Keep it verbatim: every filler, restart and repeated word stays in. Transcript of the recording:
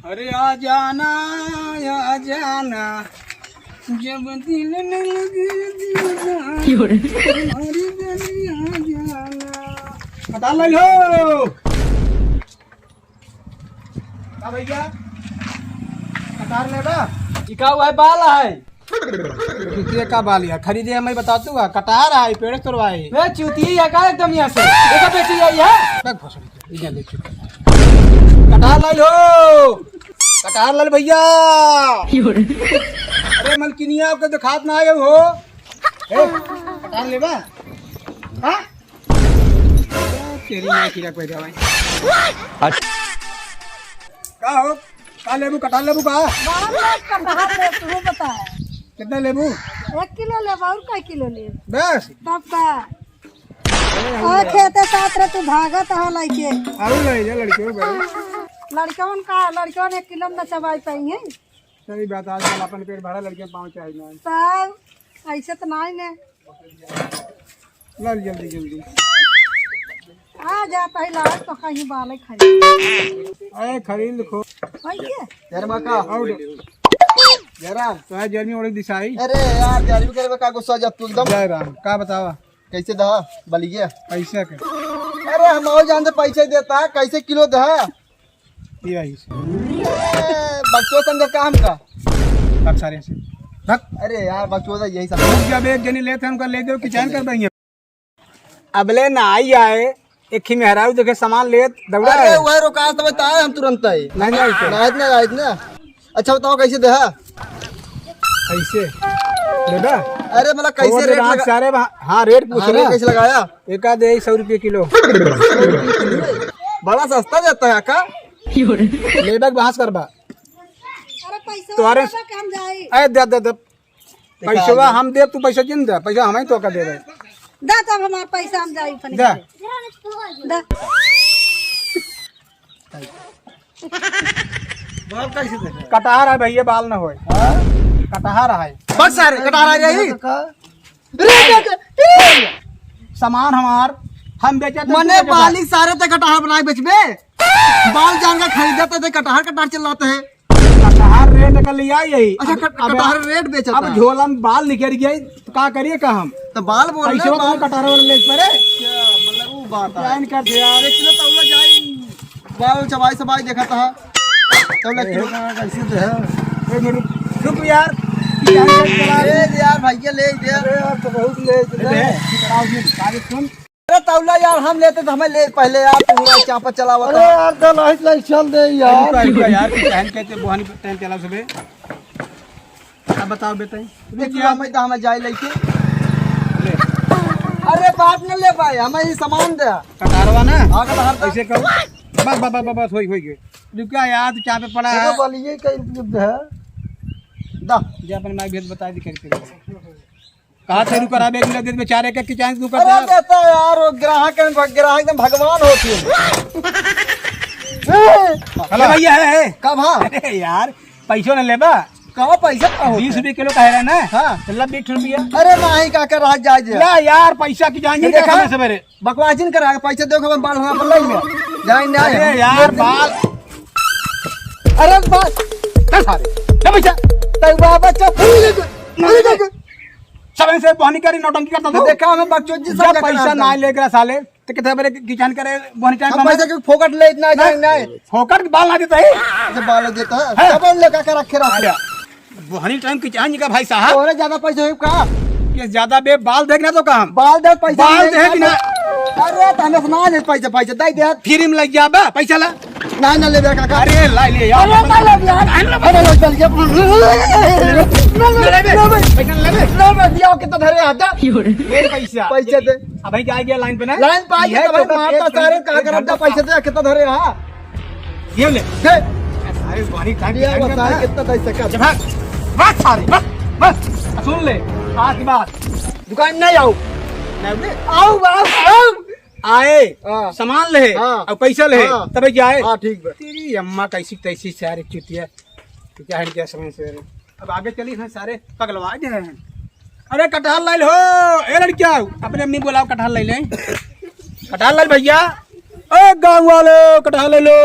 अरे आ जाना, आ जाना, जब दिल न लगे दीवाना, क्यों रे? हमारी गली आ जाना। कटार ले लो। का भैया? कटार लेबा? ई का हुआ है, बाल है? चूतिया का बाल यार, खरीदे हमें बता तू, कटार है, पेड़ तोड़वाए। मैं चूतिया का एकदम यहाँ से। देखो बेटी आई है। बैग फंस गई, इधर देख चुका। कटार ले लो, कटार ले लो भैया। अरे मलकिनिया, आपके दिखात ना आए हो। ए, कटार लेबा? हाँ? तेरी माँ की रख बैठा भाई। का हो? का लेबू? कटार लेबू का? बाप रे, कटार ले, तू बता। कितना लेबू? एक किलो लेबा और का किलो लेब? बस? तब का? अरे, आ, खेते साथ रे, तू भागत ह लइके। आऊ ले जा लड़के हो भाई। लड़कवन का, लड़कवन एक किलो में न चबाई पाई है। सही बात, आजकल अपन पेट भरा लड़के पाँव चाहिए ना। तब ऐसे तो नहीं ने। ला जल्दी जल्दी। आ जा पहला, तो कहीं बाले खरीद। अरे खरीद खो। भाई ये? यार माँ का? और जरा। तो है गर्मी ओढ़ दिसाई। अरे यार, गर्मी करे में का गुस्सा जात तू एकदम। जय राम, का बतावा? कैसे दहा बलिया? पैसा के? अरे हम और जानते पैसे देता, कैसे किलो दहा? ये आई से। ए, बकचोद समझ काम का? भाग सारे से। भाग। अरे यार, बकचोद यही सब। रुक जा बे, एक जनी लेत है, हमका ले दो, किचन कर देंगे। अबले ना आई आए, एक ही मेहरारू देखे सामान लेत, दौड़ा अरे, है। वह रुका, तब तो आए हम तुरंत आए। नहीं, नहीं, तो। नहीं, नहीं, नहीं। अच्छा बताओ, कैसे देहा? कैसे? लेबा? अरे, मतलब, कैसे और रेट देना लगा? सारे बा-, हाँ, रेट पूछ हाँ, रहे रेट हैं। कैसे लगाया? एका दे सौ रुपये किलो। बड़ा सस्ता देता है का? लेबा के बहस करबा। अरे, पैसा तुम्हारे वाला के हम जाई। ए, दे, दे, दे। पैसवा हम देब, तू पैसा जिन दे, पैसा हम ही तो का देबे। दे तब हमार पैसा हम जाई फनी दे। दे। बाल कैसे देखे? कटहर है भैया, बाल ना होए। हाँ? कटहर है। बस सारे कटहर आ रही। का? रे, रे, रे, रे। सामान हमार, हम बेचे तो मने तू बेचे बाली सारे ते कटहर बनाए बेचबे। बाल जान का खरीदे ते कटहर, कटहर चिल्लाते हैं। कटहर रेट का लिया यही। अच्छा, अब, कट-, अब, कटहर रेट बेचता अब है। झोला में बाल निकल गया, तो का करिए का हम? तो बाल बोल रहे पैसे हैं, तो बाल। कटहर वाले ले पड़े। क्या, मतलब, वो बात है। ज्वाइन कर दे यार। एक किलो तौला जाई, बाल चबाई सबाई देखा था। तौला ए, किलो का कैसे दे है? एक मिनट रुक, रुक यार। ले यार भैया, ले दे। अरे यार, तो बहुत ले दे। ए, बे, सुन। अरे तौला यार, हम लेते तो हमें ले पहले यार, तू पूरा चापा चलावा अरे था। यार, तो लाइट लाइट चल दे यार। रुका, रुका यार, तू टाइम कहते बोहानी पे टाइम चला सुबह। अब बताओ बेटा, रुक एक जा। किलो में तो हमें जाए लेके। ले। अरे बात न ले भाई, हमें ये सामान दे। कटारवा ना? हाँ, कटार था। ऐसे कहो। बस, बस, बस, बस, बस, होई, होई गए। रुका यार, तू चापे पड़ा है। चलो, बोलिए, कई रुपये दे। दा। जे अपन माई भेद बताई दी करके। कहा से रुका रहा, बेचारे के किचान रुका अरे था। देता यार, वो ग्राहक है, भग-, ग्राहक एकदम भगवान होती है। हेलो। भैया, है, है। कब हाँ? अरे यार, पैसो न लेबा। कहाँ पैसा का होता है? बीस रुपये किलो का है ना? हाँ। तो ला बीस रुपया। अरे नहीं काका, रात जाए दे। ला यार, पैसा की जान ये देखा? समय सवेरे। बकवास जिन करा, पैसा दे, हम बाल हमारा पर लई ले। जाए ना अरे यार, बाल। अरे बाल। चल सारे, ले पैसा। तब बाबा चुप। अरे, अरे, अरे। समय से बहानी करी, नौटंकी करता तू। देखा, हमें बकचोद जी सब जब देखा पैसा था। ना लेकर साले, तो कितने बड़े किचन करे, बहानी टाइम हम में। पैसा क्यों फोकट ले इतना नहीं, जाए, नहीं। फोकट बाल ना देता है। अच्छा, बाल देता है। हाँ। सब लेकर के रखे रहते हैं। बहानी टाइम किचन का भाई साहब। तोरे ज्यादा पैसा है का? ये ज्यादा बे बाल देखना तो काम। बाल देख, पैसा बाल नहीं देख ना। अरे, तो हमें सुना दे, पैसा, पैसा दे दे। फ्री में लग जा बे, पैसा ला। ना, ना लेबे काका। अरे, ला ले यार। अरे, ना लेबे यार। अरे, ला, चल के। ना, ना, ना लेबे। ना, ना। पैसा ना लेबे। ना, ना, दिया कितना धरे आता। ये पैसा। पैसे दे। अब भाई क्या आ गया लाइन पे ना? लाइन पे आ गया, ये तो भाई तो मारता एक सारे, का करब दा, पैसे दे, कितना धरे हा? ये ले। दे। अरे, बहानी टाइम दिया कितना बता, करता है? कितना दे सका? भाग। भाग सारे, भाग, भाग। सुन ले, आज के बाद दुकान नहीं आओ। नहीं बे। आओ, आओ, आओ। आए, हाँ। सामान ले, हाँ। और पैसा ले, हाँ। तबे जाए। हाँ, ठीक बा। तेरी अम्मा कैसी तैसी सारे चुतिया। तू क्या है, क्या समय से? अब आगे चली हैं, सारे पगलवा गए हैं। अरे कटहल लाई लो, ए लड़किया, अपने अम्मी बुलाओ, कटहल लाई ले। कटहल लाई भैया, ए गाँव वाले, कटहल लाई लो।